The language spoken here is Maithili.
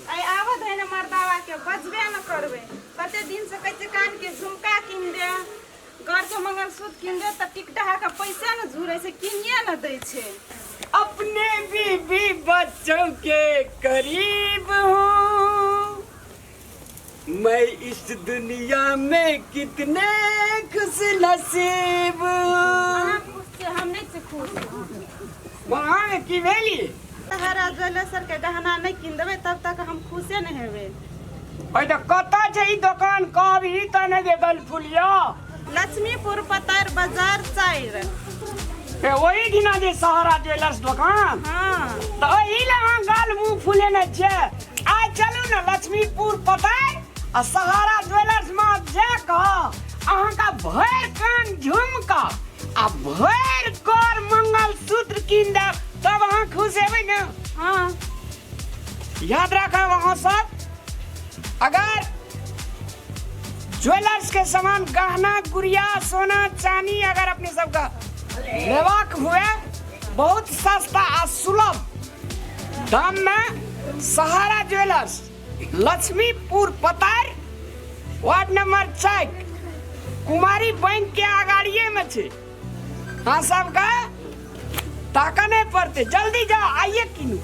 आइ आबऽ दही ने मर्दावा के बजबे न करबै कते दिन से कहै छै कान के झुमका कीन दे घर के मंगलसूत्र कीन दे तऽ टिकटहा के पैसे न जुड़ै छै किनिए न दै छै अपने बीबी बच्चों के करीब हूँ मैं इस दुनिया में कितने खुश नसीब हूँ। अहाँ खुश छियै हम नहि छी खुश वहाँ की भेली सहारा ज्वेलर्स के गहना नहि कीन देबै तब तक हम खुशे नहि हेबै ओहि तऽ कतऽ छै ई दोकान कहबही तऽ नहि जे गलफुलिया लक्ष्मीपुर पतार बाजार 4 ए ओही दिना जे सहारा ज्वेलर्स दोकान हाँ तऽ ओही लए अहाँ गाल मुँह फुलेने छियै आइ चलू ने लक्ष्मीपुर पतार आ सहारा ज्वेलर्स मे जा कऽ अहाँके भरि कान झुमका आ भरि कर मंगलसूत्र कीन देब तब अहाँ खुश हेबै ने हाँ याद राखब अहाँ सब अगर ज्वेलर्स के सामान गहना गुड़िया सोना चांदी अगर अपने सबके लेबाक हुए बहुत सस्ता आ सुलभ दाम में सहारा ज्वेलर्स लक्ष्मीपुर पतार वार्ड नंबर 4 कुमारी बैंक के अगाड़िए में छै अहाँ सबके ताकऽ नहि पड़तै जल्दी जाओ आइए कीनू।